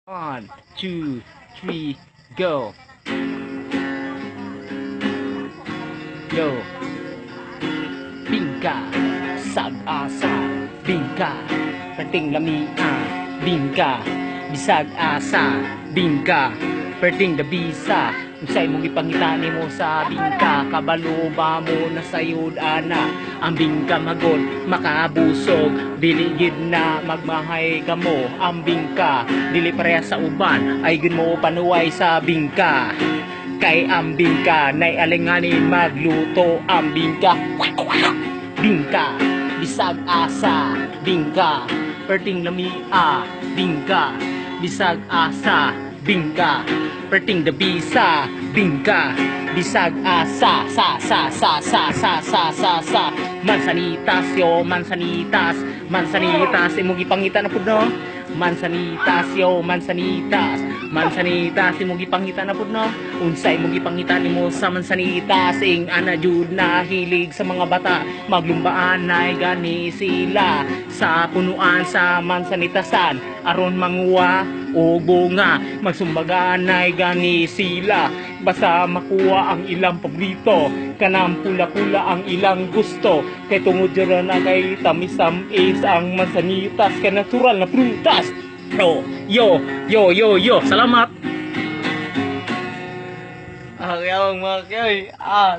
One, two, three, go. Yo. Bingka, sag-asa, bingka, perting lamia, bingka, bisag asa, bingka, perting dabisa. Unsay imong gipangita nimo sa bingka? Kabalo ba mo na sayod ana? Ang bingka magod makabusog, dili gid na magmahay kamo. Ang bingka dili pareha sa uban, ay gid mo panuway sa bingka. Kay ang bingka nay alinganin magluto ang bingka. Bingka, bisag asa, bingka, perting lamia, bingka, bisag asa, bingka, perting dabisa, bingka, bisag asa, sa sa sa sa sa sa sa sa mansanitas, yo, mansanitas, mansanitas, imong gipangita na pud, no? Mansanitas, yo, mansanitas, mansanitas, imong gipangita na pud, no? Unsa imong gipangita nimo sa mansanitas? Ing ana jud na hilig sa mga bata, maglumbaan ay gani sila sa punuan sa mansanitasan aron manguha o bunga. Magsumbagaan ay gani sila basta makuha ang ilang paborito, kanang pula-pula ang ilang gusto, kay tungod jud na kay tamis-tamis ang mansanitas, kay natural na prutas. Yo, yo, yo, yo, yo, salamat. Ah, kaya mga kay. Ah,